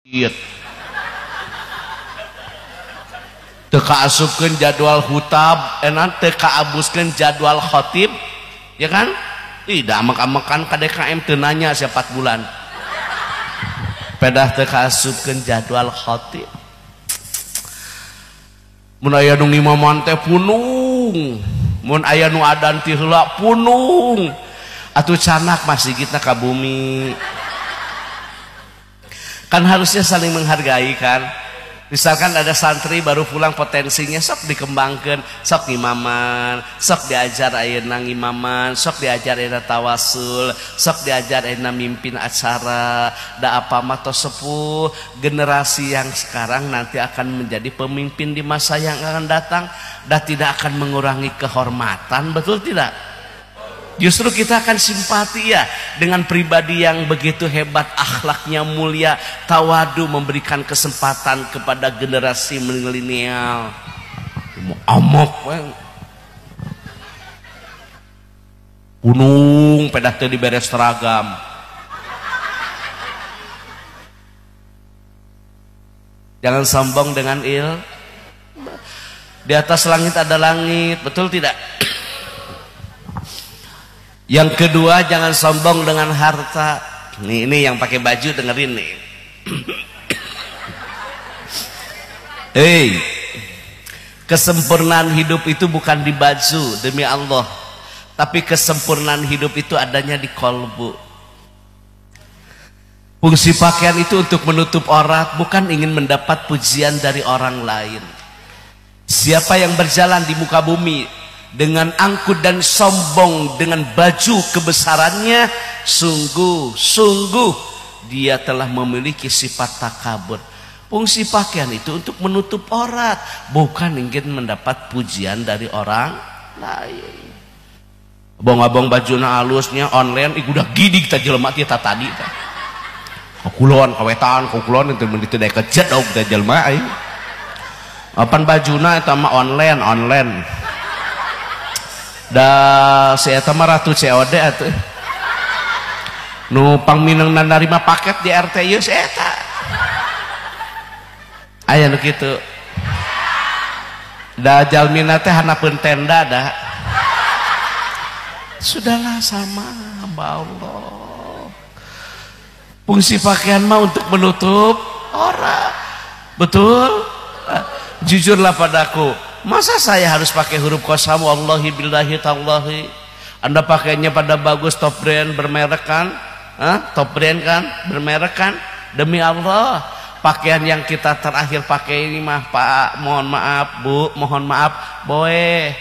Masjid. Teu kaasupkeun jadwal hutab, enak teu kaabuskeun jadwal khotib, ya kan? Ih, da amek-amekan ka DKM teu nanya sia 4 bulan. Pedah teu kaasupkeun jadwal khotib. Mun aya nu ngimaman teh punung, mun aya nu adan ti heula punung. Atuh canak masjidna ka bumi. Kan harusnya saling menghargai kan. Misalkan ada santri baru pulang potensinya sok dikembangkan, sok ngimaman, sok diajar ayeuna ngimaman, sok diajar ayeuna tawasul, sok diajar ayeuna mimpin acara. Da apa mah tos sepuh, generasi yang sekarang nanti akan menjadi pemimpin di masa yang akan datang, dan tidak akan mengurangi kehormatan, betul tidak? Justru kita akan simpati ya dengan pribadi yang begitu hebat, akhlaknya mulia, tawadu, memberikan kesempatan kepada generasi milenial. Amok punung pedah teu dibere seragam. Jangan sombong dengan il. Di atas langit ada langit, betul tidak? Yang kedua, jangan sombong dengan harta. Nih, ini yang pakai baju dengerin nih. Hey, kesempurnaan hidup itu bukan di baju, demi Allah. Tapi kesempurnaan hidup itu adanya di kolbu. Fungsi pakaian itu untuk menutup aurat, bukan ingin mendapat pujian dari orang lain. Siapa yang berjalan di muka bumi dengan angkuh dan sombong dengan baju kebesarannya, sungguh sungguh dia telah memiliki sifat takabur. Fungsi pakaian itu untuk menutup aurat, bukan ingin mendapat pujian dari orang lain. Abang-abang bajuna alusnya online, ih udah gini kita jelema ti eta tadi teh. Kakulon kawetan, kakulon itu mun teu kejet dog teh jelema aing. Apan bajuna eta mah online, online. Da si eta mah ratu COD atuh. Nu pangminengna narima paket di RT ieu si eta. Aya nu kitu. Da jalmina teh hanapeun tenda da. Sudahlah sama hamba Allah. Fungsi pakaian mah untuk menutup aurat. Betul? Jujurlah padaku. Masa saya harus pakai huruf kosam wallahi billahi tallahi? Anda pakainya pada bagus, top brand bermerek kan? Hah? Top brand kan? Bermerek kan? Demi Allah, pakaian yang kita terakhir pakai ini mah Pak, mohon maaf Bu, mohon maaf, boleh.